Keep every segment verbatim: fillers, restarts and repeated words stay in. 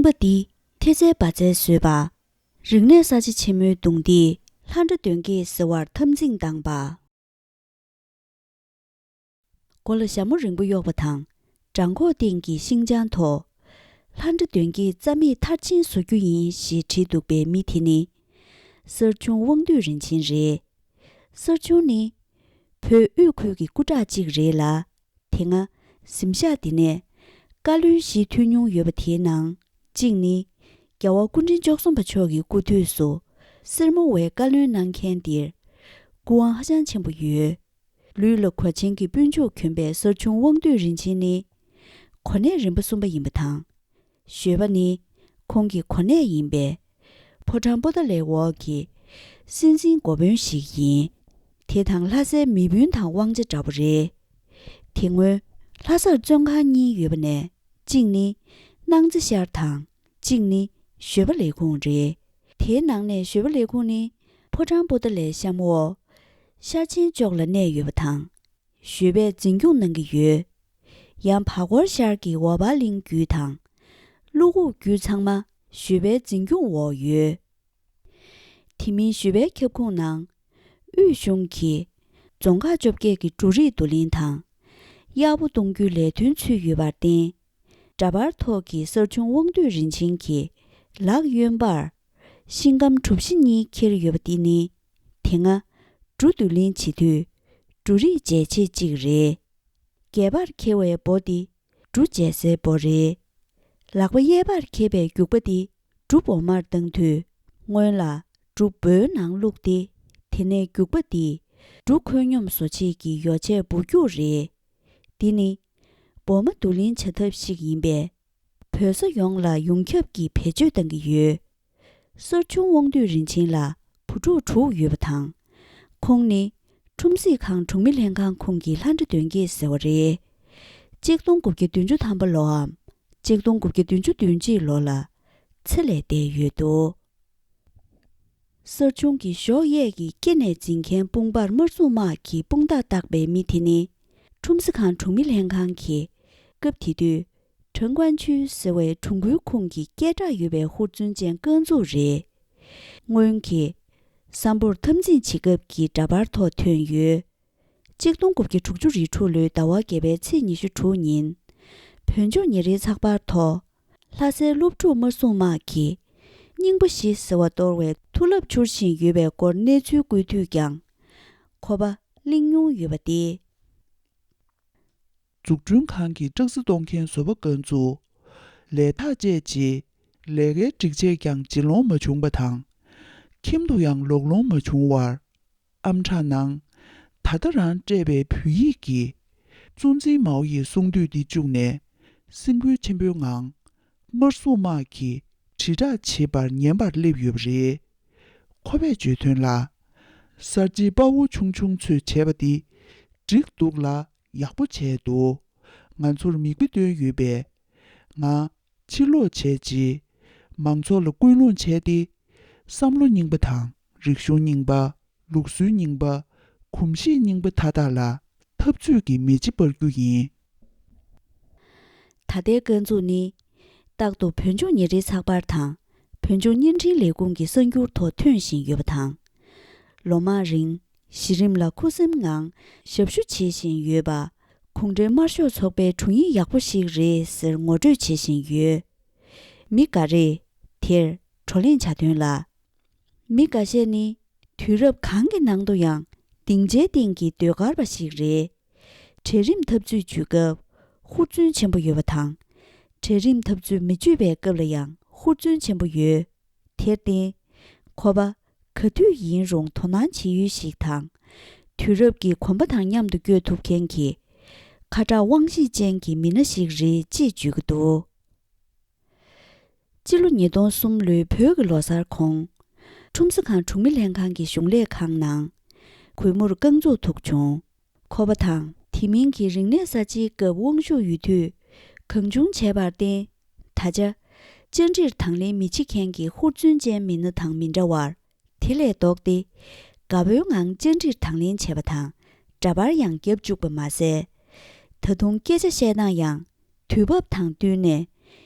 པ་འདི་ཐེ་ཚལ་བ་ཚལ་བཟོས་པ། རིག་གནས་གསར་བརྗེ་ཆེན་མོའི་གདུང་འདིས་ལྷ་འདྲེ་གདོན་བགེགས་ཟེར་བར་འཐབ་འཛིང་བཏང་པ། མགོ་ལ་ཞྭ་མོ་རིང་པོ་གཡོགས་པ་དང་། བྲང་ཁོག་སྟེང་གི་ཤིང་བྱང་ཐོག་ལྷ་འདྲེ་གདོན་བགེགས་རྩ་མེད་མཐར་ཕྱིན་བཟོ་རྒྱུ་ཡིན་ཞེས་བྲིས་འདུག་པའི་མི་དེ་ནི། གསར་བྱུང་དབང་འདུས་རིན་ཆེན་རེད། གསར་བྱུང་ནི། བོད་དབུས་ཁུལ་གྱི་སྐུ་དྲག་ཅིག་རེད་ལ། དེ་སྔ། གཟིམ་ཤག་འདི་ནས། བཀའ་བློན་བཞི་ཐོན་མྱོང་ཡོད་པ་དེའི་ནང་། གཅིག་ནི། རྒྱལ་བ་སྐུ་ཕྲེང་བཅུ་གསུམ་པ་མཆོག་གི་སྐུ་དུས་སུ། སེར་མོ་བའི་བཀའ་བློན་གནང་མཁན་འདིར། སྐུ་དབང་ཧ་ཅང་ཆེན་པོ་ཡོད། ལུས་ལ་གོས་ཆེན་གྱི་སྤུན་མཆོག་གྱོན་པའི་གསར་བྱུང་དབང་འདུས་རིན་ཆེན་ནི། གོ་གནས་རིམ་པ་གསུམ་པ་ཡིན་པ་དང་། བཞོན་པ་ནི། ཁོང་གི་གོ་གནས་ཡིན་པས། ཕོ་བྲང་པོ་ཏཱ་ལའི་འོག་གི། སྲིད་འཛིན་འགོ་དཔོན་ཞིག་ཡིན། དེ་དང་ལྷ་སའི་མེ་སྤུན་དང་དབང་ཆ་འདྲ་པོ་རེད། དེ་སྔོན། ལྷ་སར་བཙོན་ཁང་གཉིས་ཡོད་པ་ནས། གཅིག་ནི། སྣང་རྩེ་ཤར་དང་། གཅིག་ནི། བཞོན་པ་ལས་ཁུངས་རེད། དེའི་ནང་ནས་བཞོན་པ་ལས་ཁུངས་ནི། ཕོ་བྲང་པོ་ཏཱ་ལའི་གཤམ་འོག་ཤར་ཆེན་ལྕོག་ལ་གནས་ཡོད་པ་དང་། བཞོན་པས་འཛིན་སྐྱོང་གནང་གི་ཡོད། ཡང་བར་སྐོར་ཤར་གྱི་འོ་བར་གླིང་རྒྱུད་དང་། ཀླུ་འགོག་རྒྱུད་ཚང་མ་བཞོན་པའི་འཛིན་སྐྱོང་འོག་ཡོད། དེ་མིན་བཞོན་པའི་ཁྱབ་ཁོངས་ནང་། དབུས་གཞུང་གི་རྫོང་ཁག་བཅོ་བརྒྱད་ཀྱི་འབྲུ་རིགས་བསྡུ་ལེན་དང་། གཡར་པོ་གཏོང་རྒྱུའི་ལས་དོན་ཚུད་ཡོད་པར་བརྟེན། འདྲ་པར་ཐོག་གི་གསར་བྱུང་དབང་འདུས་རིན་ཆེན་གྱི་ལག་གཡོན་པར་ཤིང་སྒམ་གྲུ་བཞི་གཉིས་འཁྱེར་ཡོད་པ་འདི་ནི། དེ་སྔ་འབྲུ་བསྡུ་ལེན་བྱེད་དུས་འབྲུ་རིགས་འཇལ་ཆས་གཅིག་རེད། སྒལ་པར་འཁྱེར་བའི་འབོ་འདི་འབྲུ་འཇལ་སའི་འབོ་རེད། ལག་པ་གཡས་པར་འཁྱེར་བའི་རྒྱུག་པ་འདི་འབྲུ་སྦོ་མར་བཏང་དུས་སྔོན་ལ་འབྲུ་སྦོའི་ནང་བླུགས་ཏེ། དེ་ནས་རྒྱུག་པ་འདི་འབྲུ་ཁོད་སྙོམས་བཟོ་བྱེད་ཀྱི་ཡོ་བྱད་འབུར་རྒྱུག་རེད། འདི་ནི་སྦོ་མ་བསྡུ་ལེན་བྱ་ཐབས་ཤིག་ཡིན་པས། བོད་ས་ཡོངས་ལ་ཡོངས་ཁྱབ་ཀྱིས་བེད་སྤྱོད་གཏང་གི་ཡོད། གསར་བྱུང་དབང་འདུས་རིན་ཆེན་ལ་བུ་ཕྲུག་དྲུག་ཡོད་པ་དང་། ཁོང་ནི་ཁྲོམ་གཟིགས་ཁང་གྲོང་མི་ལྷན་ཁང་ཁོངས་ཀྱི་ལྷ་འདྲེ་གདོན་བགེགས་ཟེར་བ་རེད། གཅིག་སྟོང་དགུ་བརྒྱ་བདུན་ཅུ་ཐམ་པ་ལོའམ། གཅིག་སྟོང་དགུ་བརྒྱ་བདུན་ཅུ་དོན་གཅིག་ལོ་ལ་ཚེ་ལས་འདས་ཡོད་འདུག། གསར་བྱུང་གི་གཞོགས་གཡས་ཀྱི་སྐེ་ནས་འཛིན་མཁན་དཔུང་པར་དམར་སྲུང་དམག་གི་དཔུང་རྟགས་བཏགས་པའི་མི་དེ་ནི། ཁྲོམ་གཟིགས་ཁང་གྲོང་མི་ལྷན་ཁང་གི་སྐབས་དེ་དུས། ཁྲང་ཀོན་ཆུས་ཟེར་བའི་གྲོང་ཁུལ་ཁོངས་ཀྱི་སྐད་གྲགས་ཡོད་པའི་ཧུར་བརྩོན་ཅན་རྐང་འཛུགས་རེད། སྔོན་གྱི་སམ་བྷོར་འཐབ་འཛིང་བྱེད་སྐབས་ཀྱི་འདྲ་པར་ཐོག་ཐོན་ཡོད། གཅིག་སྟོང་དགུ་བརྒྱ་དྲུག་ཅུ་རེ་དྲུག་ལོའི་ཟླ་བ་བརྒྱད་པའི་ཚེས་ཉི་ཤུ་དྲུག་ཉིན། བོད་ལྗོངས་ཉིན་རེའི་ཚགས་པར་ཐོག་ལྷ་སའི་སློབ་ཕྲུག་དམར་སྲུང་དམག་གིས་རྙིང་པ་བཞི་ཟེར་བ་གཏོར་བའི་མཐུ་རླབས་འཕྱུར་བཞིན་ཡོད་པའི་སྐོར་གནས་ཚུལ་བཀོད་དུས་ཀྱང་། ཁོ་པ་གླེང་མྱོང་ཡོད་པ་སྟེ། འཛུགས་སྐྲུན་ཁང་གི་ཊེག་སི་གཏོང་མཁན་བཟོ་པ་རྐང་འཛུགས། ལས་ཐག་བཅད་རྗེས། ལས་ཀའི་སྒྲིག་ཆས་ཀྱང་བརྗེ་ལོང་མ་བྱུང་བ་དང་། ཁྱིམ་དུ་ཡང་ལོག་ལོང་མ་བྱུང་བར། ཨམ་ཕྲག་ནང་། ད་ལྟ་རང་སྤྲད་པའི་བོད་ཡིག་གི་གཙོ་འཛིན་མའོ་ཡི་གསུང་བསྡུས་འདི་བཅུག་ནས། སེམས་འགུལ་ཆེན་པོའི་ངང་། དམར་སྲུང་དམག་གིས་དྲིལ་བསྒྲགས་བྱེད་པར་ཉན་པར་སླེབས་ཡོད་པ་རེད། ཁོ་པས་བརྗོད་དོན་ལ། གསར་བརྗེའི་དཔའ་བོ་ཆུང་ཆུང་ཚོས་བྱས་པ་འདི་འགྲིག་འདུག་ལ་ཡག་པོ་བྱས་འདུག། ང་ཚོར་མིག་དཔེ་སྟོན་ཡོད་པས། ང་ཕྱིར་ལོག་བྱས་རྗེས། མང་ཚོགས་ལ་སྐུལ་སློང་བྱས་ཏེ། བསམ་བློ་རྙིང་པ་དང་རིག་གཞུང་རྙིང་པ། ལུགས་སྲོལ་རྙིང་པ། གོམས་གཤིས་རྙིང་པ་མཐའ་དག་ལ་འཐབ་རྩོད་ཀྱི་མེ་ལྕེ་སྤར་རྒྱུ་ཡིན། ད་ལྟའི་རྐང་འཛུགས་ནི། རྟག་ཏུ་བོད་ལྗོངས་ཉིན་རེའི་ཚགས་པར་དང་། བོད་ལྗོངས་བརྙན་འཕྲིན་ལས་ཁུངས་ཀྱི་གསར་འགྱུར་ཐོག་ཐོན་བཞིན་ཡོད་པ་དང་། ལོ་མང་རིང་གཞི་རིམ་ལ་ཁུ་སིམ་ངང་ཞབས་ཞུ་བྱེད་བཞིན་ཡོད་པ། གུང་ཁྲན་དམར་ཤོག་ཚོགས་པའི་དྲུང་ཡིག་ཡག་པོ་ཞིག་རེད་ཟེར་ངོ་སྤྲོད་བྱེད་བཞིན་ཡོད། མི་འགའ་རེས་དེར་བགྲོ་གླེང་བྱ་དོན་ལ། མི་འགའ་ཤས་ནི་དུས་རབས་གང་གི་ནང་དུ་ཡང་སྡིངས་ཆའི་སྟེང་གི་ཟློས་གར་པ་ཞིག་རེད། གྲལ་རིམ་འཐབ་རྩོད་ཇུས་སྐབས་ཧུར་བརྩོན་ཆེན་པོ་ཡོད་པ་དང་། གྲལ་རིམ་འཐབ་རྩོད་མི་ཇུས་པའི་སྐབས་ལ་ཡང་ཧུར་བརྩོན་ཆེན་པོ་ཡོད། དེར་བརྟེན། ཁོ་པ་ག་དུས་ཡིན་རུང་དོ་སྣང་བྱེད་ཡུལ་ཞིག་དང་། དུས་རབས་ཀྱི་གོམ་པ་དང་མཉམ་དུ་བསྐྱོད་ཐུབ་མཁན་གྱི་ཁ་གྲགས་དབང་ཤེད་ཅན་གྱི་མི་སྣ་ཞིག་རེད་ཅེས་བརྗོད་ཀྱི་འདུག། སྤྱི་ལོ་ཉིས་སྟོང་གསུམ་ལོའི་བོད་ཀྱི་ལོ་གསར་གོང་། ཁྲོམ་གཟིགས་ཁང་གྲོང་མི་ལྷན་ཁང་གི་གཞུང་ལས་ཁང་ནང་གུས་མོར་རྐང་འཛུགས་ཐུག་བྱུང་། ཁོ་པ་དང་དེ་མིན་གྱི་རིག་གནས་གསར་བརྗེའི་སྐབས་དབང་ཤུགས་ཡོད་དུས་གང་བྱུང་བྱས་པར་བརྟེན། ད་ཆ་བཅར་འདྲིར་དང་ལེན་མི་བྱེད་མཁན་གྱི་ཧུར་བརྩོན་ཅན་མི་སྣ་དང་མི་འདྲ་བར། དེ་ལས་ལྡོག་སྟེ། དགའ་པོའི་ངང་བཅར་འདྲིར་དང་ལེན་བྱས་པ་དང་འདྲ་པར་ཡང་བརྒྱབ་བཅུག་པ་མ་ཟད། ད་དུང་སྐད་ཆ་བཤད་སྟངས་ཡང་དུས་བབ་དང་བསྟུན་ནས།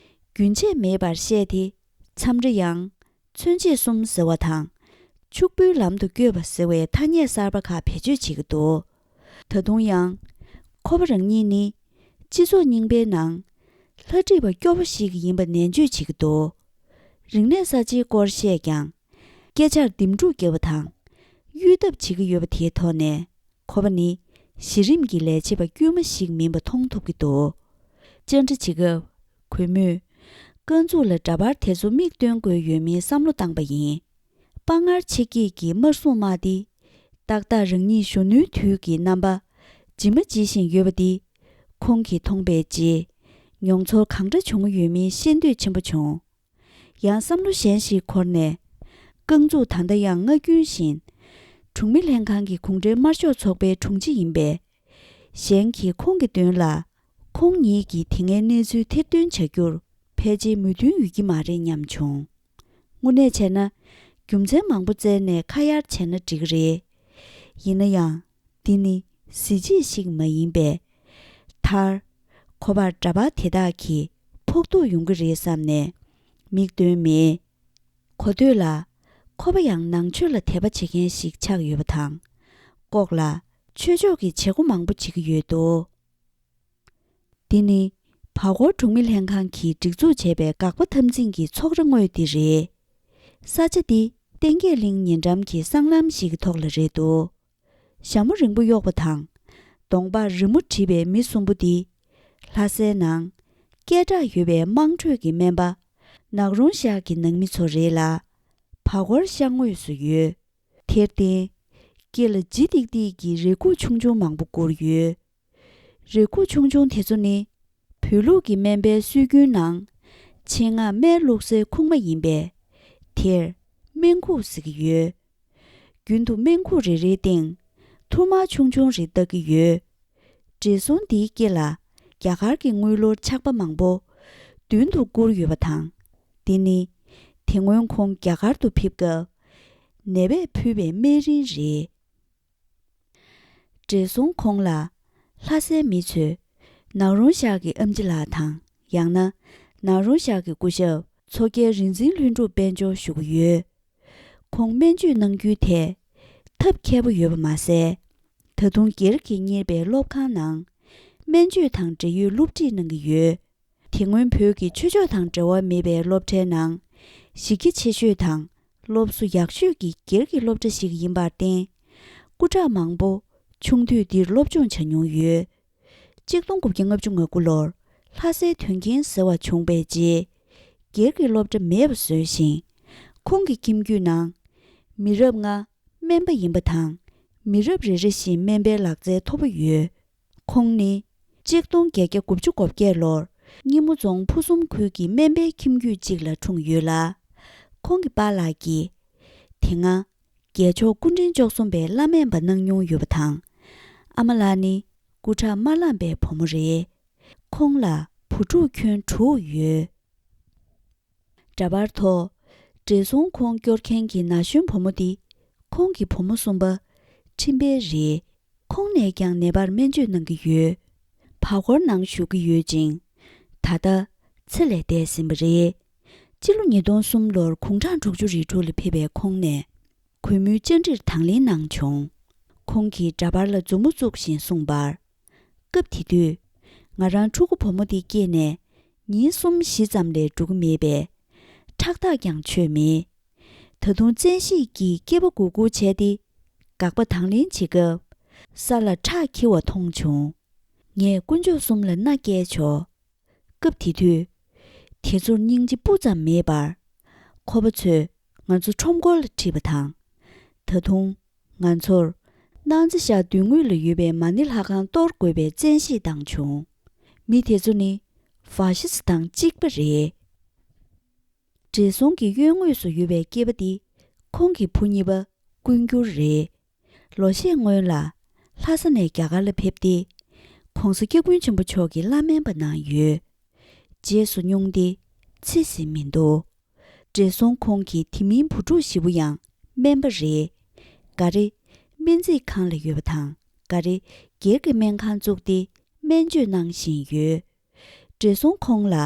རྒྱུན་ཆད་མེད་པར་བཤད་དེ། མཚམས་རེ་ཡང་། མཚོན་བྱེད་གསུམ་ཟེར་བ་དང་། ཕྱུག་པོའི་ལམ་དུ་བསྐྱོད་པ་ཟེར་བའི་ཐ་སྙད་གསར་པ་ཁག་བེད་སྤྱོད་བྱེད་ཀྱི་འདུག་ད་དུང་ཡང་། ཁོ་པ་རང་ཉིད་ནི། སྤྱི་ཚོགས་རྙིང་པའི་ནང་། ལྷ་བྲིས་པ་སྐྱོ་པོ་ཞིག་ཡིན་པ་ནན་བརྗོད་བྱེད་ཀྱི་འདུག་རིག་གནས་གསར་བརྗེའི་སྐོར་བཤད་ཀྱང་། སྐད་ཆར་འདེམས་སྒྲུག་བརྒྱབ་པ་དང་། གཡོལ་ཐབས་བྱེད་ཀྱི་ཡོད་པ་དེའི་ཐོག་ནས། ཁོ་པ་ནི་གཞི་རིམ་གྱི་ལས་བྱེད་པ་དཀྱུས་མ་ཞིག་མིན་པ་མཐོང་ཐུབ་ཀྱི་འདུག་བཅར་འདྲི་བྱེད་སྐབས། གུས་མོས། རྐང་འཛུགས་ལ་འདྲ་པར་དེ་ཚོ་མིག་སྟོན་དགོས་ཡོད་མིན་བསམ་བློ་བཏང་པ་ཡིན། དཔའ་ངར་ཆེ་སྐྱེད་ཀྱི་དམར་སྲུང་དམག་འདི། ཏག་ཏག་རང་ཉིད་གཞོན་ནུའི་དུས་ཀྱི་རྣམ་པ། ཇི་མ་ཇི་བཞིན་ཡོད་པ་འདི། ཁོང་གིས་མཐོང་པའི་རྗེས། མྱོང་ཚོར་གང་འདྲ་བྱུང་ཡོད་མིན་ཤེས་འདོད་ཆེན་པོ་བྱུང་། ཡང་བསམ་བློ་གཞན་ཞིག་འཁོར་ནས། རྐང་འཛུགས་ད་ལྟ་ཡང་སྔ་རྒྱུན་བཞིན། གྲོང་མི་ལྷན་ཁང་གི་གུང་ཁྲན་དམར་ཤོག་ཚོགས་པའི་དྲུང་ཆེ་ཡིན་པས། གཞན་གྱིས་ཁོང་གི་མདུན་ལ། ཁོང་ཉིད་ཀྱིས་དེ་སྔའི་གནས་ཚུལ་ཐེར་འདོན་བྱ་རྒྱུར། ཕལ་ཆེར་མོས་མཐུན་ཡོད་ཀྱི་མ་རེད་སྙམ་བྱུང་། དངོས་གནས་བྱས་ན། རྒྱུ་མཚན་མང་པོ་བཙལ་ནས་ཁ་གཡར་བྱས་ན་འགྲིག་གི་རེད། ཡིན་ན་ཡང་། འདི་ནི་གཟི་བརྗིད་ཞིག་མ་ཡིན་པས། མཐར། ཁོ་པར་འདྲ་པར་དེ་དག་གིས་ཕོག་ཐུག་ཡོང་གི་རེད་བསམ་ནས། མིག་སྟོན་མེད། གོ་ཐོས་ལ། ཁོ་པ་ཡང་ནང་ཆོས་ལ་དད་པ་བྱེད་མཁན་ཞིག་ཆགས་ཡོད་པ་དང་། ལྐོག་ལ། ཆོས་ཕྱོགས་ཀྱི་བྱེད་སྒོ་མང་པོ་བྱེད་ཀྱི་ཡོད་འདུག་འདི་ནི། བར་སྐོར་གྲོང་མི་ལྷན་ཁང་གིས་སྒྲིག་འཛུགས་བྱས་པའི་དགག་པ་འཐབ་འཛིང་གི་ཚོགས་ར་དངོས་འདི་རེད། ས་ཆ་འདི་བསྟན་རྒྱས་གླིང་ཉེ་འགྲམ་གྱི་སྲང་ལམ་ཞིག་གི་ཐོག་ལ་རེད་འདུག་ཞྭ་མོ་རིང་པོ་གཡོགས་པ་དང་། གདོང་པར་རི་མོ་བྲིས་པའི་མི་གསུམ་པོ་འདི། ལྷ་སའི་ནང་། སྐད་གྲགས་ཡོད་པའི་དམངས་ཁྲོད་ཀྱི་སྨན་པ། ནག་རོང་ཤག་གི་ནང་མི་ཚོ་རེད་ལ། བར་སྐོར་ཤག་ངོས་སུ་ཡོད། དེར་བརྟེན། དཀྱིལ་ལ་ལྗིད་ཏིག་ཏིག་གི་རས་ཁུག་ཆུང་ཆུང་མང་པོ་བསྐུར་ཡོད། རས་ཁུག་ཆུང་ཆུང་དེ་ཚོ་ནི། བོད་ལུགས་ཀྱི་སྨན་པའི་སྲོལ་རྒྱུན་ནང་། ཆེད་མངགས་སྨན་བླུགས་སའི་ཁུག་མ་ཡིན་པས། དེར། སྨན་ཁུག་ཟེར་གྱི་ཡོད། རྒྱུན་དུ་སྨན་ཁུག་རེ་རེའི་སྟེང་། ཐུར་མ་ཆུང་ཆུང་རེ་བཏགས་ཀྱི་ཡོད། བགྲེས་སོང་འདིའི་དཀྱིལ་ལ། རྒྱ་གར་གྱི་དངུལ་ལོར་ཆག་པ་མང་པོ། མདུན་དུ་བསྐུར་ཡོད་པ་དང་། འདི་ནི། དེ་སྔོན་ཁོང་རྒྱ་གར་དུ་ཕེབས་སྐབས། ནད་པས་ཕུལ་བའི་སྨན་རིན་རེད། བགྲེས་སོང་ཁོང་ལ། ལྷ་སའི་མི་ཚོས། ནག་རོང་ཤག་གི་ཨེམ་ཆི་ལགས་དང་། ཡང་ན། ནག་རོང་ཤག་གི་སྐུ་ཞབས། མཚོ་རྒྱལ་རིག་འཛིན་ལྷུན་གྲུབ་དཔལ་འབྱོར་ཞུ་གི་ཡོད། ཁོང་སྨན་བཅོས་གནང་རྒྱུའི་ཐད། ཐབས་མཁས་པོ་ཡོད་པ་མ་ཟད། ད་དུང་སྒེར་གྱིས་གཉེར་པའི་སློབ་ཁང་ནང་། སྨན་བཅོས་དང་འབྲེལ་ཡོད་སློབ་ཁྲིད་གནང་གི་ཡོད། དེ་སྔོན་བོད་ཀྱི་ཆོས་ཕྱོགས་དང་འབྲེལ་བ་མེད་པའི་སློབ་གྲྭའི་ནང་། གཞི་རྒྱ་ཆེ་ཤོས་དང་། སློབ་གསོ་ཡག་ཤོས་ཀྱི་སྒེར་གྱི་སློབ་གྲྭ་ཞིག་ཡིན་པར་བརྟེན། སྐུ་དྲག་མང་པོ། ཆུང་དུས་འདིར་སློབ་སྦྱོང་བྱ་མྱོང་ཡོད། གཅིག་སྟོང་དགུ་བརྒྱ་ལྔ་བཅུ་ང་དགུ་ལོར། ལྷ་སའི་དོན་རྐྱེན་ཟེར་བ་བྱུང་བའི་རྗེས། སྒེར་གྱི་སློབ་གྲྭ་མེད་པ་བཟོས་ཤིང་། ཁོང་གི་ཁྱིམ་རྒྱུད་ནང་། མི་རབས་ལྔ། སྨན་པ་ཡིན་པ་དང་། མི་རབས་རེ་རེ་བཞིན་སྨན་པའི་ལག་རྩལ་མཐོ་པོ་ཡོད། ཁོང་ནི། གཅིག་སྟོང་བརྒྱད་བརྒྱ་དགུ་བཅུ་གོ་བརྒྱད་ལོར། སྙེ་མོ་རྫོང་ཕུ་གསུམ་ཁུལ་གྱི་སྨན་པའི་ཁྱིམ་རྒྱུད་ཅིག་ལ་འཁྲུངས་ཡོད་ལ། ཁོང་གི་པཱ་ལགས་ཀྱིས། དེ་སྔ། རྒྱལ་མཆོག་སྐུ་ཕྲེང་བཅུ་གསུམ་པའི་བླ་སྨན་པ་གནང་མྱོང་ཡོད་པ་དང་། ཨ་མ་ལགས་ནི། སྐུ་དྲག་དམར་ལམ་པའི་བུ་མོ་རེད། ཁོང་ལ་བུ་ཕྲུག་ཁྱོན་དྲུག་ཡོད། འདྲ་པར་ཐོག་བགྲེས་སོང་ཁོང་སྐྱོར་མཁན་གྱི་ན་གཞོན་བུ་མོ་འདི། ཁོང་གི་བུ་མོ་གསུམ་པ། ཁྲིམས་དཔལ་རེད། ཁོང་ནས་ཀྱང་ནད་པར་སྨན་བཅོས་གནང་གི་ཡོད། བར་སྐོར་ནང་བཞུགས་ཀྱི་ཡོད་ཅིང་། ད་ལྟ། ཚེ་ལས་འདས་ཟིན་པ་རེད། སྤྱི་ལོ་ཉིས་སྟོང་གསུམ་ལོར་དགུང་གྲངས་དྲུག་ཅུ་རེ་དྲུག་ལ་ཕེབས་པའི་ཁོང་ནས། གུས་མོའི་བཅར་འདྲིར་དང་ལེན་གནང་བྱུང་། ཁོང་གིས་འདྲ་པར་ལ་མཛུབ་མོ་བཙུགས་བཞིན་གསུངས་པར། སྐབས་དེ་དུས། ང་རང་ཕྲུ་གུ་བུ་མོ་འདི་སྐྱེས་ནས། ཉིན་གསུམ་བཞི་ཙམ་ལས་འགྲོ་གི་མེད་པས། ཁྲག་ཐག་ཀྱང་ཆོད་མེད། ད་དུང་བཙན་ཤེད་ཀྱིས་སྐེད་པ་སྒུར་སྒུར་བྱས་ཏེ། དགག་པ་དང་ལེན་བྱེད་སྐབས། ས་ལ་ཁྲག་འཁྱིལ་བ་མཐོང་བྱུང་། ངས་དཀོན་མཆོག་གསུམ་ལ་མནའ་བསྐྱལ་ཆོག་སྐབས་དེ་དུས། དེ་ཚོར་སྙིང་རྗེ་སྤུ་ཙམ་མེད་པར། ཁོ་པ་ཚོས་ང་ཚོ་ཁྲོམ་སྐོར་ལ་ཁྲིད་པ་དང་། ད་དུང་། ང་ཚོར། སྣང་རྩེ་ཤར་མདུན་ངོས་ལ་ཡོད་པའི་མ་ཎི་ལྷ་ཁང་གཏོར་དགོས་པའི་བཙན་ཤེད་བཏང་བྱུང་། མི་དེ་ཚོ་ནི། ཧྥ་ཤི་སི་དང་གཅིག་པ་རེད། བགྲེས་སོང་གི་གཡོན་ངོས་སུ་ཡོད་པའི་སྐྱེས་པ་འདི། ཁོང་གི་བུ་གཉིས་པ། ཀུན་འགྱུར་རེད། ལོ་ཤས་སྔོན་ལ། ལྷ་ས་ནས་རྒྱ་གར་ལ་ཕེབས་ཏེ། ༸གོང་ས་སྐྱབས་མགོན་ཆེན་པོ་མཆོག་གི་བླ་སྨན་པ་གནང་ཡོད། རྗེས་སུ་བསྙུང་སྟེ། ཚེ་ཟིན་མི་འདུག་བགྲེས་སོང་ཁོང་གི་དེ་མིན་བུ་ཕྲུག་བཞི་པོ་ཡང་སྨན་པ་རེད། འགའ་རེ། སྨན་རྩིས་ཁང་ལ་ཡོད་པ་དང་། འགའ་རེ། སྒེར་གྱི་སྨན་ཁང་བཙུགས་ཏེ། སྨན་བཅོས་གནང་བཞིན་ཡོད། བགྲེས་སོང་ཁོང་ལ།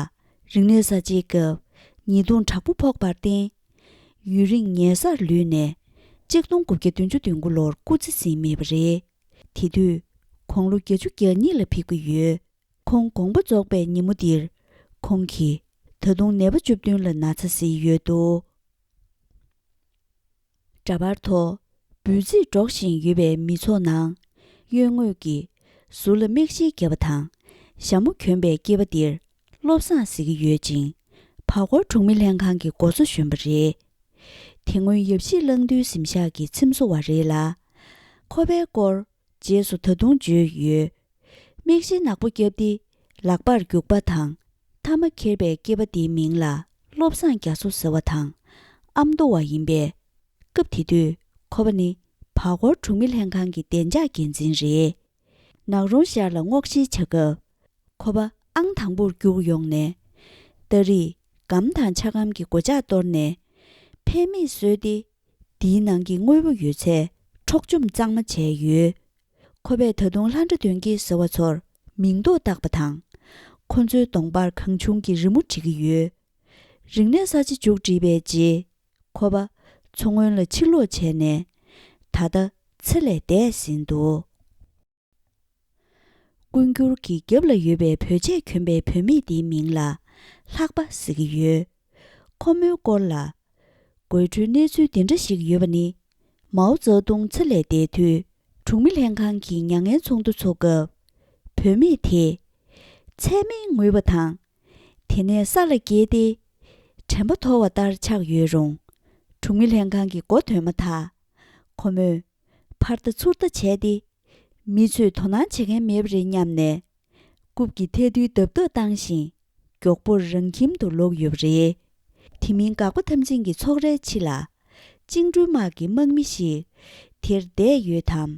རིག་གནས་གསར་བརྗེའི་སྐབས་ཉེས་རྡུང་དྲག་པོ་ཕོག་པར་བརྟེན། ཡུན་རིང་ཉལ་སར་ལུས་ནས་གཅིག་སྟོང་དགུ་བརྒྱ་བདུན་ཅུ་དོན་དགུ་ལོར་སྐུ་ཚེ་ཟིན་མེད་པ་རེད། དེ་དུས་ཁོང་ལོ་བརྒྱད་ཅུ་གྱ་གཉིས་ལ་ཕེབས་ཀྱི་ཡོད། ཁོང་དགོངས་པ་རྫོགས་པའི་ཉིན་མོ་འདིར་ཁོང་གིས་ད་དུང་ནད་པ་བཅུ་བདུན་ལ་ན་ཚ་གཟིགས་ཡོད་འདུག་འདྲ་པར་ཐོག་འབོད་ཚིག་སྒྲོག་བཞིན་ཡོད་པའི་མི་ཚོགས་ནང་། གཡོན་ངོས་ཀྱི་ཟུར་ལ་མིག་ཤེལ་བརྒྱབ་པ་དང་ཞྭ་མོ་གྱོན་པའི་སྐྱེས་པ་འདིར་བློ་བཟང་ཟེར་གྱི་ཡོད་ཅིང་། བར་སྐོར་གྲོང་མི་ལྷན་ཁང་གི་འགོ་གཙོ་གཞོན་པ་རེད། དེ་སྔོན་ཡབ་གཞིས་གླང་མདུན་གཟིམ་ཤག་གི་ཚེམ་བཟོ་བ་རེད་ལ། ཁོ་པའི་སྐོར་རྗེས་སུ་ད་དུང་བརྗོད་ཡོད། མིག་ཤེལ་ནག་པོ་བརྒྱབ་སྟེ་ལག་པར་རྒྱུག་པ་དང་ཐ་མ་འཁྱེར་པའི་སྐྱེས་པ་དེའི་མིང་ལ་བློ་བཟང་རྒྱ་མཚོ་ཟེར་བ་དང་ཨ་མདོ་བ་ཡིན་པས། སྐབས་དེ་དུས་ཁོ་པ་ནི་བར་སྐོར་གྲོང་མི་ལྷན་ཁང་གི་བདེ་འཇགས་འགན་འཛིན་རེད། ནག་རོང་ཤར་ལ་སྔོག་བཤེར་བྱ་སྐབས་ཁོ་པ་ཨང་དང་པོར་རྒྱུགས་ཡོང་ནས། ཏ་རིག་སྒམ་དང་ཆ་སྒམ་གྱི་སྒོ་ལྕགས་གཏོར་ནས་ཕན་མེད་བཟོས་ཏེ། འདིའི་ནང་གི་དངོས་པོ་ཡོད་ཚད་འཕྲོག་བཅོམ་གཙང་མ་བྱས་ཡོད། ཁོ་པས་ད་དུང་ལྷ་འདྲེ་གདོན་བགེགས་ཟེར་བ་ཚོར་མིང་འདོགས་བཏགས་པ་དང་། ཁོ་ཚོའི་གདོང་པར་གང་བྱུང་གི་རི་མོ་བྲི་གི་ཡོད། རིག་གནས་གསར་བརྗེ་མཇུག་བསྒྲིལ་བའི་རྗེས། ཁོ་པ་མཚོ་སྔོན་ལ་ཕྱིར་ལོག་བྱས་ནས། ད་ལྟ་ཚེ་ལས་འདས་ཟིན་འདུག་སྐུ་འགྱུར་གྱི་རྒྱབ་ལ་ཡོད་པའི་བོད་ཆས་གྱོན་པའི་བུད་མེད་དེའི་མིང་ལ་ལྷག་པ་ཟེར་གྱི་ཡོད། ཁོ་མོའི་སྐོར་ལ། དགོད་བྲོའི་གནས་ཚུལ་འདི་འདྲ་ཞིག་ཡོད་པ་ནི། མའོ་ཙེ་ཏུང་ཚེ་ལས་འདས་དུས། གྲོང་མི་ལྷན་ཁང་གི་མྱ་ངན་ཚོགས་འདུ་ཚོགས་སྐབས། བུད་མེད་དེས། ཚད་མེད་ངུས་པ་དང་། དེ་ནས་ས་ལ་འགྱེལ་ཏེ། དྲན་པ་འཐོར་བ་ལྟར་ཆགས་ཡོད་རུང་། གྲོང་མི་ལྷན་ཁང་གི་སྒོ་ཐོན་མ་ཐག་ཁོ་མོས། ཕར་ལྟ་ཚུར་ལྟ་བྱས་ཏེ། མི་ཚོས་དོ་སྣང་བྱེད་མཁན་མེད་པ་རེད་སྙམ་ནས། རྐུབ་ཀྱི་ཐལ་རྡུལ་རྡབ་རྡབ་བཏང་ཞིང་། མགྱོགས་པོར་རང་ཁྱིམ་དུ་ལོག་ཡོད་པ་རེད། དེ་མིན་འགག་པ་འཐབ་འཛིང་གི་ཚོགས་རའི་ཕྱི་ལ། བཅིངས་འགྲོལ་དམག་གི་དམག་མི་ཞིག་དེར་བསྡད་ཡོད་དམ།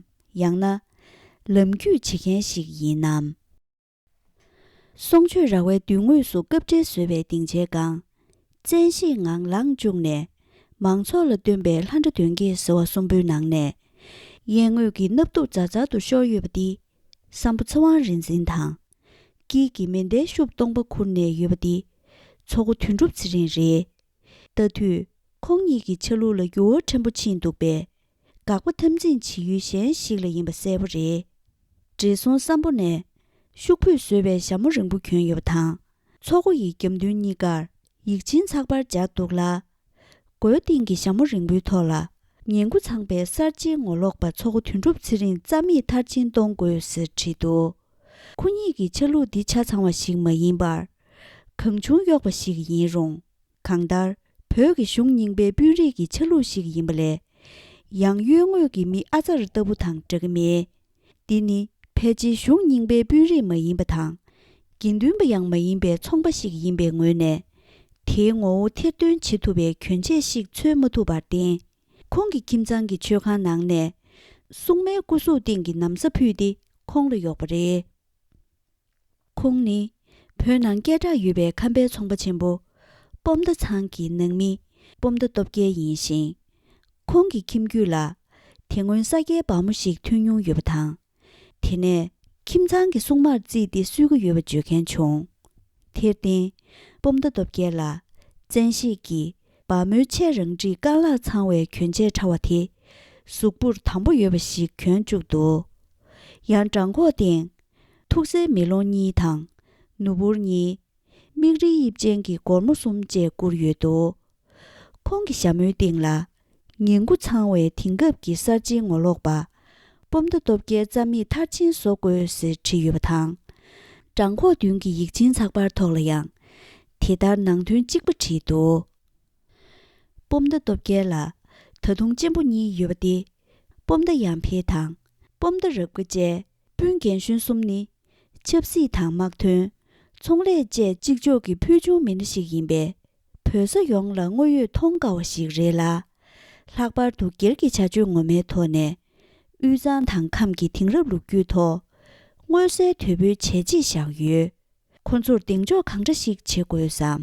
ཡང་ན། ལམ་རྒྱུས་བྱེད་མཁན་ཞིག་ཡིན་ནམ། སྲོང་ཆོས་ར་བའི་མདུན་ངོས་སུ་སྐབས་འབྲེལ་བཟོས་པའི་སྡིངས་ཆའི་སྒང་། བཙན་ཤེད་ངང་ལངས་བཅུག་ནས། མང་ཚོགས་ལ་སྟོན་པའི་ལྷ་འདྲེ་གདོན་བགེགས་ཟེར་བ་གསུམ་པོའི་ནང་ནས། གཡས་ངོས་ཀྱི་སྣབས་གདུབ་འཛར་འཛར་དུ་ཤོར་ཡོད་པ་འདི། སམ་བྷོ་ཚེ་དབང་རིག་འཛིན་དང་། དཀྱིལ་གྱི་མེ་མདའི་ཤུབས་སྟོང་པ་ཁུར་ནས་ཡོད་པ་འདི། མཚོ་སྒོ་དོན་གྲུབ་ཚེ་རིང་རེད། ལྟ་དུས། ཁོང་ཉིད་ཀྱི་ཆ་ལུགས་ལ་འགྱུར་བ་ཕྲན་བུ་ཕྱིན་འདུག་པས། འགག་པ་འཐབ་འཛིང་བྱེད་ཡུལ་གཞན་ཞིག་ལ་ཡིན་པ་གསལ་པོ་རེད། བགྲེས་སོང་སམ་བྷོ་ནས་ཤུག་ཕུད་བཟོས་པའི་ཞྭ་མོ་རིང་པོ་གྱོན་ཡོད་པ་དང་། མཚོ་སྒོ་ཡི་རྒྱབ་མདུན་གཉིས་ཀར་ཡིག་ཆེན་ཚགས་པར་སྦྱར་འདུག་ལ། མགོའི་སྟེང་གི་ཞྭ་མོ་རིང་པོའི་ཐོག་ལ། ངན་དགུ་ཚང་པའི་གསར་བརྗེའི་ངོ་ལོག་པ་མཚོ་སྒོ་དོན་གྲུབ་ཚེ་རིང་རྩ་མེད་མཐར་ཕྱིན་གཏོང་དགོས་ཟེར་བྲིས་འདུག་ཁོ་གཉིས་ཀྱི་ཆ་ལུགས་འདི་ཆ་ཚང་བ་ཞིག་མ་ཡིན་པར། གང་བྱུང་གཡོགས་པ་ཞིག་ཡིན་རུང་། གང་ལྟར། བོད་ཀྱི་གཞུང་རྙིང་པའི་དཔོན་རིགས་ཀྱི་ཆ་ལུགས་ཤིག་ཡིན་པ་ལས། ཡང་གཡོན་ངོས་ཀྱི་མི་ཨ་ཙར་ལྟ་བུ་དང་འདྲ་གི་མེད། འདི་ནི་ཕལ་ཆེར་གཞུང་རྙིང་པའི་དཔོན་རིགས་མ་ཡིན་པ་དང་། དགེ་འདུན་པ་ཡང་མ་ཡིན་པའི་ཚོང་པ་ཞིག་ཡིན་པའི་ངོས་ནས། དེའི་ངོ་བོ་ཐེར་འདོན་བྱེད་ཐུབ་པའི་གྱོན་ཆས་ཤིག་འཚོལ་མ་ཐུབ་པར་བརྟེན། ཁོང་གི་ཁྱིམ་ཚང་གི་མཆོད་ཁང་ནང་ནས། སྲུང་མའི་སྐུ་གཟུགས་སྟེང་གི་ན་བཟའ་ཕུད་དེ་ཁོང་ལ་གཡོགས་པ་རེད། ཁོང་ནི་བོད་ནང་སྐད་གྲགས་ཡོད་པའི་ཁམས་པའི་ཚོང་པ་ཆེན་པོ་སྤོམ་མདའ་ཚང་གི་ནང་མི་སྤོམ་མདའ་སྟོབས་རྒྱལ་ཡིན་ཞིང་། ཁོང་གི་ཁྱིམ་རྒྱུད་ལ་དེ་སྔོན་ས་སྐྱའི་སྦར་མོ་ཞིག་ཐོན་མྱོང་ཡོད་པ་དང་། དེ་ནས་ཁྱིམ་ཚང་གི་སྲུང་མར་བརྩིས་ཏེ་གསོད་ཀྱི་ཡོད་པ་བརྗོད་མཁན་བྱུང་། དེར་བརྟེན། སྤོམ་མདའ་སྟོབས་རྒྱལ་ལ་བཙན་ཤེད་ཀྱིས་སྦར་མོའི་ཆེས་རང་འགྲིག་རྐང་ལག་ཚང་བའི་གྱོན་ཆས་ཕྲ་བ་དེ་གཟུགས་པོར་དམ་པོ་ཡོད་པ་ཞིག་གྱོན་བཅུག་འདུག་ཡང་བྲང་ཁོག་སྟེང་། ཐུགས་སྲས་མེ་ལོང་གཉིས་དང་། ནུ་འབུར་གཉིས། མིག་རིལ་དབྱིབས་ཅན་གྱི་སྒོར་མོ་གསུམ་བཅས་བསྐུར་ཡོད་འདུག་ཁོང་གི་ཞྭ་མོའི་སྟེང་ལ། ངན་དགུ་ཚང་བའི་དེང་སྐབས་ཀྱི་གསར་བརྗེའི་ངོ་ལོག་པ། སྤོམ་མདའ་སྟོབས་རྒྱལ་རྩ་མེད་མཐར་ཕྱིན་བཟོ་དགོས་ཟེར་བྲིས་ཡོད་པ་དང་། བྲང་ཁོག་མདུན་གྱི་ཡིག་ཆེན་ཚགས་པར་ཐོག་ལ་ཡང་། དེ་ལྟར་ནང་དོན་གཅིག་པ་བྲིས་འདུག་སྤོམ་མདའ་སྟོབས་རྒྱལ་ལ་ད་དུང་གཅེན་པོ་གཉིས་ཡོད་པ་སྟེ། སྤོམ་མདའ་ཡར་འཕེལ་དང་། སྤོམ་མདའ་རབ་དགའ་བཅས་སྤུན་རྒན་གཞོན་གསུམ་ནི། ཆབ་སྲིད་དང་དམག་དོན། ཚོང་ལས་བཅས་གཅིག་ལྕོགས་ཀྱི་ཕུལ་བྱུང་མི་སྣ་ཞིག་ཡིན་པས། བོད་ས་ཡོངས་ལ་དངོས་ཡོད་མཐོང་དཀའ་བ་ཞིག་རེད་ལ། ལྷག་པར་དུ་སྒེར་གྱི་བྱ་སྤྱོད་ངོ་མའི་ཐོག་ནས། དབུས་གཙང་དང་ཁམས་ཀྱི་དེང་རབས་ལོ་རྒྱུས་ཐོག་མངོན་གསལ་དོད་པོའི་བྱས་རྗེས་བཞག་ཡོད། ཁོ་ཚོར་གདེང་འཇོག་གང་འདྲ་ཞིག་བྱེད་དགོས་སམ།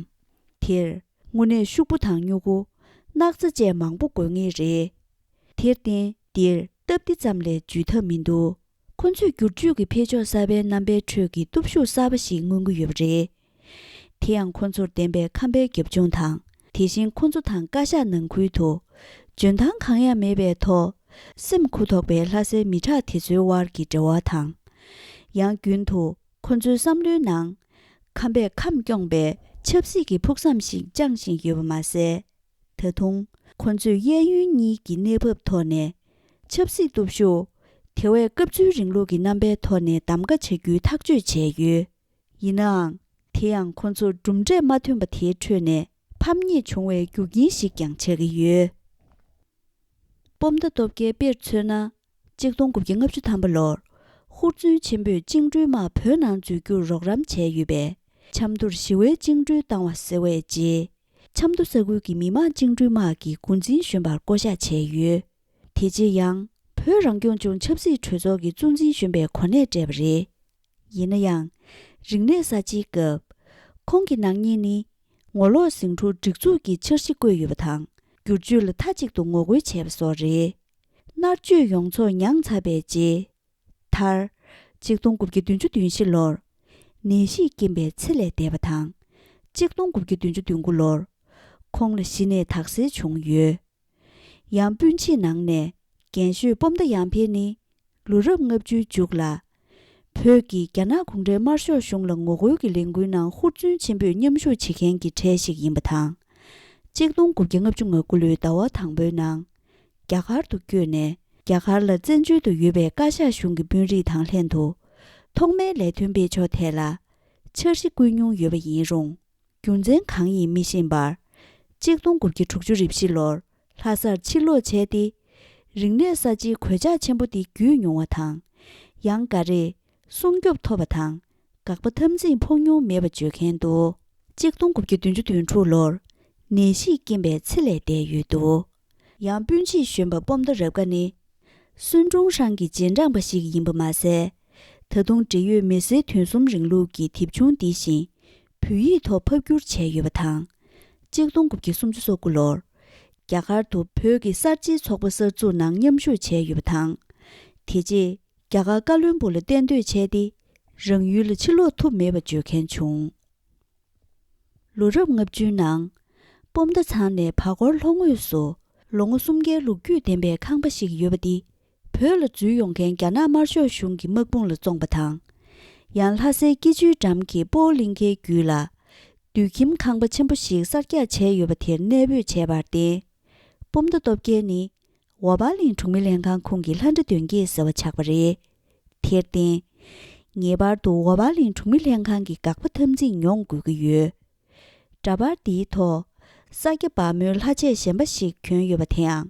དེར་དངོས་གནས་ཤོག་བུ་དང་སྨྱུ་གུ། སྣག་ཚ་བཅས་མང་པོ་དགོས་ངེས་རེད། དེར་བརྟེན་འདིར་སྟབས་བདེ་ཙམ་ལས་འཇུས་ཐབས་མི་འདུག་ཁོ་ཚོས་བསྒྱུར་བཅོས་ཀྱི་འཕེལ་ཕྱོགས་གསར་པའི་རྣམ་པའི་ཁྲོད་ཀྱི་སྟོབས་ཤུགས་གསར་པ་ཞིག་མངོན་གྱི་ཡོད་པ་རེད། དེ་ཡང་ཁོ་ཚོར་ལྡན་པའི་ཁམས་པའི་རྒྱབ་ལྗོངས་དང་། དེ་བཞིན་ཁོ་ཚོ་དང་བཀའ་ཤག་ནང་ཁུལ་དུ་འཇོན་ཐང་གང་ཡང་མེད་པའི་ཐོག་སེམས་གུ་དོག་པའི་ལྷ་སའི་མི་དྲག་དེ་ཚོའི་དབར་གྱི་འབྲེལ་བ་དང་། ཡང་རྒྱུན་དུ་ཁོ་ཚོའི་བསམ་བློའི་ནང་ཁམས་པས་ཁམས་སྐྱོང་པའི་ཆབ་སྲིད་ཀྱི་ཕུགས་བསམ་ཞིག་བཅངས་བཞིན་ཡོད་པ་མ་ཟད། ད་དུང་ཁོ་ཚོས་གཡས་གཡོན་གཉིས་ཀྱི་གནས་བབ་ཐོག་ནས་ཆབ་སྲིད་སྟོབས་ཤུགས། དེ་བས་སྐབས་འཚོལ་རིང་ལུགས་ཀྱི་རྣམ་པའི་ཐོག་ནས་གདམ་ག་བྱ་རྒྱུའི་ཐག་གཅོད་བྱས་ཡོད། ཡིན་ནའང་། དེ་ཡང་ཁོ་ཚོར་གྲུབ་འབྲས་མ་ཐོན་པ་དེའི་ཁྲོད་ནས་ཕམ་ཉེས་བྱུང་བའི་རྒྱུ་རྐྱེན་ཞིག་ཀྱང་ཆགས་ཀྱི་ཡོད། སྤོམ་མདའ་སྟོབས་རྒྱལ་དཔེར་མཚོན་ན། གཅིག་སྟོང་དགུ་བརྒྱ་ལྔ་བཅུ་ཐམ་པ་ལོར་ཧུར་བརྩོན་ཆེན་པོས་བཅིངས་འགྲོལ་དམག་བོད་ནང་འཛུལ་རྒྱུར་རོགས་རམ་བྱས་ཡོད་པས། ཆབ་མདོར་ཞི་བའི་བཅིངས་འགྲོལ་བཏང་བ་ཟེར་བའི་རྗེས། ཆབ་མདོ་ས་ཁུལ་གྱི་མི་དམངས་བཅིངས་འགྲོལ་དམག་གི་འགོ་འཛིན་གཞོན་པར་བསྐོ་གཞག་བྱས་ཡོད། དེ་རྗེས་ཡང་བོད་རང་སྐྱོང་ལྗོངས་ཆབ་སྲིད་གྲོས་ཚོགས་ཀྱི་གཙོ་འཛིན་གཞོན་པའི་གོ་གནས་སྤྲད་པ་རེད། ཡིན་ན་ཡང་། རིག་གནས་གསར་བརྗེའི་སྐབས། ཁོང་གི་ནག་ཉེས་ནི། ངོ་ལོག་ཟིང་འཁྲུག་སྒྲིག་འཛུགས་ཀྱི་འཆར་གཞི་བཀོད་ཡོད་པ་དང་། བསྒྱུར་བཅོས་ལ་མཐའ་གཅིག་ཏུ་ངོ་རྒོལ་བྱས་པ་སོགས་རེད། མནར་གཅོད་ཡོངས་རྫོགས་མྱངས་ཚར་བའི་རྗེས། མཐར། གཅིག་སྟོང་དགུ་བརྒྱ་བདུན་ཅུ་དོན་བཞི་ལོར། ནད་གཞིས་རྐྱེན་པས་ཚེ་ལས་འདས་པ་དང་། གཅིག་སྟོང་དགུ་བརྒྱ་བདུན་ཅུ་དོན་དགུ་ལོར། ཁོང་ལ་གཞི་ནས་དག་སེལ་བྱུང་ཡོད། ཡང་སྤུན་མཆེད་ནང་ནས་རྒན་ཤོས་སྤོམ་མདའ་ཡར་འཕེལ་ནི། ལོ་རབས་ལྔ་བཅུའི་མཇུག་ལ། བོད་ཀྱིས་རྒྱ་ནག་གུང་ཁྲན་དམར་ཤོག་གཞུང་ལ་ངོ་རྒོལ་གྱི་ལས་འགུལ་ནང་ཧུར་བརྩོན་ཆེན་པོས་མཉམ་ཞུགས་བྱེད་མཁན་གྱི་གྲས་ཤིག་ཡིན་པ་དང་། གཅིག་སྟོང་དགུ་བརྒྱ་ལྔ་བཅུ་ང་དགུ་ལོའི་ཟླ་བ་དང་པོའི་ནང་། རྒྱ་གར་དུ་བསྐྱོད་ནས། རྒྱ་གར་ལ་བཙན་བྱོལ་དུ་ཡོད་པའི་བཀའ་ཤག་གཞུང་གི་དཔོན་རིགས་དང་ལྷན་དུ། ཐོག་མའི་ལས་དོན་སྤེལ་ཕྱོགས་ཐད་ལ། འཆར་གཞི་བཀོད་མྱོང་ཡོད་པ་ཡིན་རུང་། རྒྱུ་མཚན་གང་ཡིན་མི་ཤེས་པར། གཅིག་སྟོང་དགུ་བརྒྱ་དྲུག་ཅུ་རེ་བཞི་ལོར་ལྷ་སར་ཕྱིར་ལོག་བྱས་ཏེ། རིག་གནས་གསར་བརྗེའི་གོད་ཆག་ཆེན་པོ་འདི་བརྒྱུད་མྱོང་བ་དང་། ཡང་འགའ་རེས་སྲུང་སྐྱོབ་ཐོབ་པ་དང་། དགག་པ་འཐབ་འཛིང་ཕོག་མྱོང་མེད་པ་བརྗོད་མཁན་འདུག་གཅིག་སྟོང་དགུ་བརྒྱ་བདུན་ཅུ་དོན་དྲུག་ལོར་ནད་གཞིས་རྐྱེན་པས་ཚེ་ལས་འདས་ཡོད་འདུག་ཡང་སྤུན་མཆེད་གཞོན་པ་སྤོམ་མདའ་རབ་དགའ་ནི། སུན་ཀྲུང་ཧྲན་གྱི་རྗེས་འབྲང་པ་ཞིག་ཡིན་པ་མ་ཟད། ད་དུང་འབྲེལ་ཡོད་མི་སེར་དོན་གསུམ་རིང་ལུགས་ཀྱི་དེབ་ཆུང་འདི་བཞིན་བོད་ཡིག་ཐོག་ཕབ་བསྒྱུར་བྱས་ཡོད་པ་དང་། གཅིག་སྟོང་དགུ་བརྒྱ་སུམ་ཅུ་སོ་དགུ་ལོར་རྒྱ་གར་དུ་བོད་ཀྱི་གསར་བརྗེའི་ཚོགས་པ་གསར་འཛུགས་ནང་མཉམ་ཞུགས་བྱས་ཡོད་པ་དང་། དེ་རྗེས་རྒྱ་གར་ཀ་བློན་སྦུག་ལ་གཏན་སྡོད་བྱས་ཏེ། རང་ཡུལ་ལ་ཕྱིར་ལོག་ཐུབ་མེད་པ་བརྗོད་མཁན་བྱུང་། ལོ་རབས་ལྔ་བཅུའི་ནང་། སྤོམ་མདའ་ཚང་ནས་བར་སྐོར་ལྷོ་ངོས་སུ་ལོ་ངོ་སུམ་བརྒྱའི་ལོ་རྒྱུས་ལྡན་པའི་ཁང་པ་ཞིག་ཡོད་པ་འདི། བོད་ལ་འཛུལ་ཡོང་མཁན་རྒྱ་ནག་དམར་ཤོག་གཞུང་གི་དམག་དཔུང་ལ་བཙོངས་པ་དང་། ཡང་ལྷ་སའི་སྐྱིད་ཆུའི་འགྲམ་གྱི་སྤོ་བོ་གླིང་ཁའི་རྒྱུད་ལ། དུད་ཁྱིམ་ཁང་པ་ཆེན་པོ་ཞིག་གསར་རྒྱག་བྱས་ཡོད་པ་དེར་གནས་སྤོས་བྱས་པར་བརྟེན། སྤོམ་མདའ་སྟོབས་རྒྱལ་ནི། འོ་བར་གླིང་གྲོང་མི་ལྷན་ཁང་ཁོངས་ཀྱི་ལྷ་འདྲེ་གདོན་བགེགས་ཟེར་བ་ཆགས་པ་རེད། དེར་བརྟེན། ངེས་པར་དུ་འོ་བར་གླིང་གྲོང་མི་ལྷན་ཁང་གི་དགག་པ་འཐབ་འཛིང་མྱོང་དགོས་ཀྱི་ཡོད། འདྲ་པར་འདིའི་ཐོག་ས་སྐྱ་བ་མོའི་ལྷ་ཆས་གཞན་པ་ཞིག་གྱོན་ཡོད་པ་དེའང་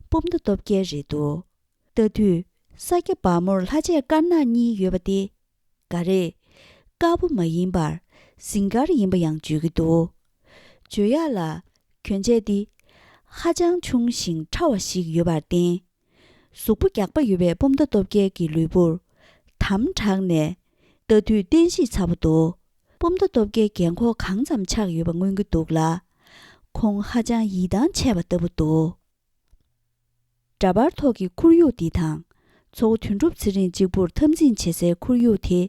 སྤོམ་མདའ་སྟོབས་རྒྱལ་རེད་འདུག་ལྟ་དུས། ས་སྐྱ་བ་མོར་ལྷ་ཆས་དཀར་ནག་གཉིས་ཡོད་པ་སྟེ། འགའ་རེས། དཀར་པོ་མ་ཡིན་པར། ཟིང་དཀར་ཡིན་པ་ཡང་བརྗོད་ཀྱི་འདུག་བརྗོད་ཡག་ལ། གྱོན་ཆས་འདི། ཧ་ཅང་ཆུང་ཞིང་ཕྲ་བ་ཞིག་ཡོད་པར་བརྟེན། གཟུགས་པོ་རྒྱགས་པ་ཡོད་པའི་སྤོམ་མདའ་སྟོབས་རྒྱལ་གྱི་ལུས་པོར། དམ་དྲགས་ནས། ལྟ་དུས་བརྟན་གཤིས་ཚ་པོ་འདུག་སྤོམ་མདའ་སྟོབས་རྒྱལ་རྒན་འཁོགས་གང་ཙམ་ཆགས་ཡོད་པ་མངོན་གྱི་འདུག་ལ། ཁོང་ཧ་ཅང་ཡིད་ཐང་ཆད་པ་ལྟ་བུ་འདུག་འདྲ་པར་ཐོག་གི་ཁོར་ཡུག་འདི་དང་། མཚོ་སྒོ་དོན་གྲུབ་ཚེ་རིང་གཅིག་པུར་འཐབ་འཛིང་བྱེད་སའི་ཁོར་ཡུག་དེ་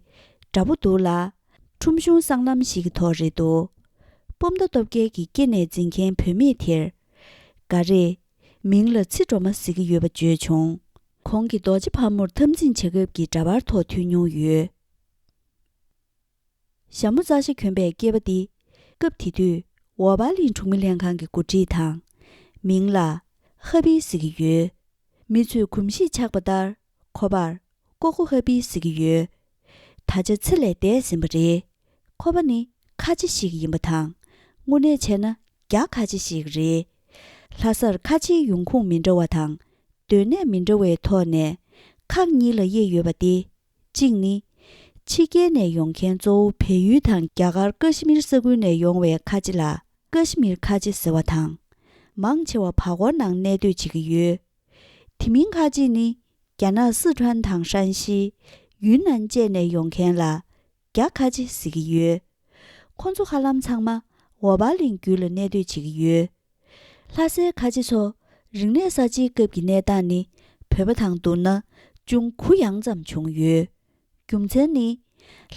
འདྲ་པོ་འདུག་ལ། ཁྲོམ་གཞུང་སྲང་ལམ་ཞིག་གི་ཐོག་རེད་འདུག་སྤོམ་མདའ་སྟོབས་རྒྱལ་གྱི་སྐེ་ནས་འཛིན་མཁན་བུད་མེད་དེར། འགའ་རེས། མིང་ལ་ཚེ་སྒྲོལ་མ་ཟེར་གྱི་ཡོད་པ་བརྗོད་བྱུང་། ཁོང་གིས་རྡོ་རྗེ་ཕག་མོར་འཐབ་འཛིང་བྱེད་སྐབས་ཀྱི་འདྲ་པར་ཐོག་ཐོན་མྱོང་ཡོད། ཞྭ་མོ་རྩ་ཤ་གྱོན་པའི་སྐྱེས་པ་འདི། སྐབས་དེ་དུས་འོ་བར་གླིང་གྲོང་མི་ལྷན་ཁང་གི་འགོ་ཁྲིད་དང་། མིང་ལ་ཧ་པི་ཟེར་གྱི་ཡོད། མི་ཚོས་གོམས་གཤིས་ཆགས་པ་ལྟར་ཁོ་པར་ཀོ་ཀོ་ཧ་པི་ཟེར་གྱི་ཡོད། ད་ཆ་ཚེ་ལས་འདས་ཟིན་པ་རེད། ཁོ་པ་ནི་ཁ་ཆེ་ཞིག་ཡིན་པ་དང་། དངོས་གནས་བྱས་ན་རྒྱ་ཁ་ཆེ་ཞིག་རེད། ལྷ་སར་ཁ་ཆེའི་ཡོང་ཁུངས་མི་འདྲ་བ་དང་། སྡོད་གནས་མི་འདྲ་བའི་ཐོག་ནས་ཁག་གཉིས་ལ་དབྱེ་ཡོད་པ་སྟེ། གཅིག་ནི། ཕྱི་རྒྱལ་ནས་ཡོང་མཁན་གཙོ་བོ་བལ་ཡུལ་དང་རྒྱ་གར་ཀ་ཤི་མིར་ས་ཁུལ་ནས་ཡོང་བའི་ཁ་ཆེ་ལ་ཀ་ཤི་མིར་ཁ་ཆེ་ཟེར་བ་དང་། མང་ཆེ་བ་བར་སྐོར་ནང་གནས་སྡོད་བྱེད་ཀྱི་ཡོད། དེ་མིན་ཁ་ཆེ་ནི་རྒྱ་ནག་སི་ཁྲོན་དང་ཧྲན་ཤི། ཡུན་ནན་བཅས་ནས་ཡོང་མཁན་ལ་རྒྱ་ཁ་ཆེ་ཟེར་གྱི་ཡོད། ཁོ་ཚོ་ཧ་ལམ་ཚང་མ་འོ་བར་གླིང་རྒྱུད་ལ་གནས་སྡོད་བྱེད་ཀྱི་ཡོད། ལྷ་སའི་ཁ་ཆེ་ཚོ་རིག་གནས་གསར་བརྗེའི་སྐབས་ཀྱི་གནས་སྟངས་ནི་བོད་པ་དང་བསྡུར་ན་ཅུང་གུ་ཡངས་ཙམ་བྱུང་ཡོད། རྒྱུ་མཚན་ནི།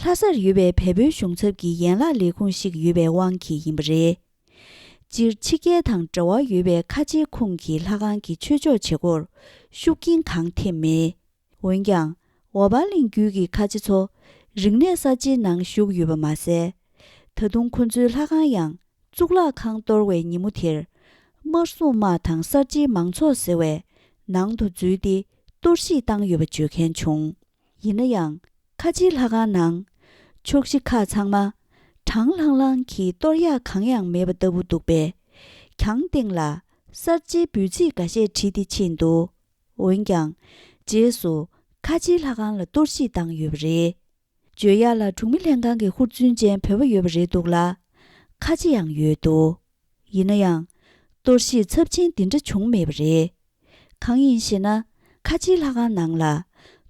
ལྷ་སར་ཡོད་པའི་བལ་པོའི་གཞུང་ཚབ་ཀྱི་ཡན་ལག་ལས་ཁུངས་ཤིག་ཡོད་པའི་དབང་གིས་ཡིན་པ་རེད། སྤྱིར་ཕྱི་རྒྱལ་དང་འབྲེལ་བ་ཡོད་པའི་ཁ་ཆེའི་ཁོངས་ཀྱི་ལྷ་ཁང་གི་ཆོས་ཕྱོགས་བྱེད་སྒོར་ཤུགས་རྐྱེན་གང་ཐེབས་མེད། འོན་ཀྱང་ཝ་པ་ལིང་རྒྱུད་ཀྱི་ཁ་ཆེ་ཚོ་རིག་གནས་གསར་བརྗེའི་ནང་ཞུགས་ཡོད་པ་མ་ཟད། ད་དུང་ཁོ་ཚོའི་ལྷ་ཁང་ཡང་གཙུག་ལག་ཁང་གཏོར་བའི་ཉིན་མོ་དེར། དམར་སྲུང་དམག་དང་གསར་བརྗེའི་མང་ཚོགས་ཟེར་བའི་ནང་དུ་འཛུལ་ཏེ་གཏོར་བཤིག་བཏང་ཡོད་པ་བརྗོད་མཁན་བྱུང་། ཡིན་ན་ཡང་། ཁ་ཆེའི་ལྷ་ཁང་ནང་། ཕྱོགས་བཞི་ཁག་ཚང་མ་གྲང་ལྷང་ལྷང་གིས་གཏོར་ཡག་གང་ཡང་མེད་པ་ལྟ་བུ་འདུག་པས། གྱང་སྟེང་ལ་གསར་བརྗེའི་འབོད་ཚིག་འགའ་ཤས་བྲིས་ཏེ་ཕྱིན་འདུག་འོན་ཀྱང་། རྗེས་སུ་ཁ་ཆེའི་ལྷ་ཁང་ལ་གཏོར་བཤིག་བཏང་ཡོད་པ་རེད། བརྗོད་ཡག་ལ་གྲོང་མི་ལྷན་ཁང་གི་ཧུར་བརྩོན་ཅན་བོད་པ་ཡོད་པ་རེད་འདུག་ལ། ཁ་ཆེ་ཡང་ཡོད་འདུག་ཡིན་ན་ཡང་། གཏོར་བཤིག་ཚབས་ཆེན་འདི་འདྲ་བྱུང་མེད་པ་རེད། གང་ཡིན་ཞེ་ན། ཁ་ཆེའི་ལྷ་ཁང་ནང་ལ་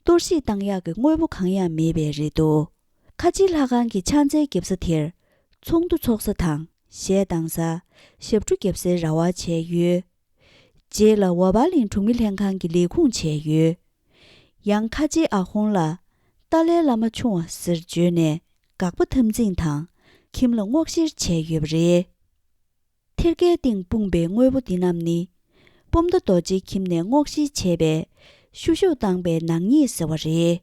གཏོར་བཤིག་བཏང་ཡག་གི་དངོས་པོ་གང་ཡང་མེད་པས་རེད་འདུག་ཁ་ཆེའི་ལྷ་ཁང་གི་ཕྱག་འཚལ་རྒྱབ་ས་དེར་ཚོགས་འདུ་ཚོགས་ས་དང་གཞས་གཏང་ས། ཞབས་བྲོ་རྒྱབ་སའི་ར་བ་བྱས་ཡོད། རྗེས་ལ་ཝ་པ་ལིང་གྲོང་མི་ལྷན་ཁང་གི་ལས་ཁུངས་བྱས་ཡོད། ཡང་ཁ་ཆེའི་ཨ་ཧོང་ལ་ཏཱ་ལའི་བླ་མ་ཆུང་བ་ཟེར་བརྗོད་ནས་དགག་པ་འཐབ་འཛིང་དང་ཁྱིམ་ལ་སྔོག་བཤེར་བྱས་ཡོད་པ་རེད། ཐེར་ཀའི་སྟེང་སྤུངས་པའི་དངོས་པོ་འདི་རྣམས་ནི། སྤོམ་མདའ་རྡོ་རྗེའི་ཁྱིམ་ནས་སྔོག་བཤེར་བྱས་པའི་བཤུ་གཞོག་བཏང་པའི་ནག་ཉེས་ཟེར་བ་རེད།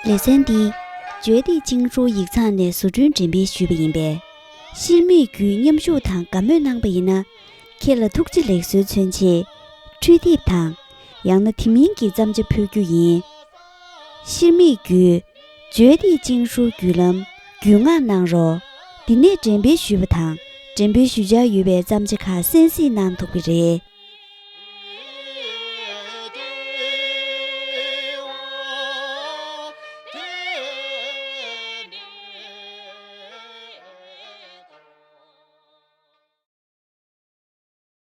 ལེ་ཚན་འདི་བརྗོད་བདེ་ཅིང་ཧྲུའུ་ཡིག་ཚང་ནས་བཟོ་སྐྲུན་འགྲེམས་སྤེལ་ཞུས་པ་ཡིན་པས། ཤེར་མིག་བརྒྱུད་མཉམ་ཞུགས་དང་དགའ་མོས་གནང་པ་ཡིན་ན། ཁྱེད་ལ་ཐུགས་རྗེ་ལེགས་གསོལ་མཚོན་ཆེད། འཕྲུལ་དེབ་དང་། ཡང་ན་དེ་མིན་གྱི་བརྩམས་བྱ་ཕུལ་རྒྱུ་ཡིན། ཤེར་མིག་བརྒྱུད། བརྗོད་བདེ་ཅིང་ཧྲུའུ་བརྒྱུད་ལམ། བརྒྱུད་མངགས་གནང་རོགས། འདི་ནས་འགྲེམས་སྤེལ་ཞུས་པ་དང་། འགྲེམས་སྤེལ་ཞུ་འཆར་ཡོད་པའི་བརྩམས་བྱ་ཁག་གསན་གཟིགས་གནང་ཐུབ་ཀྱི་རེད།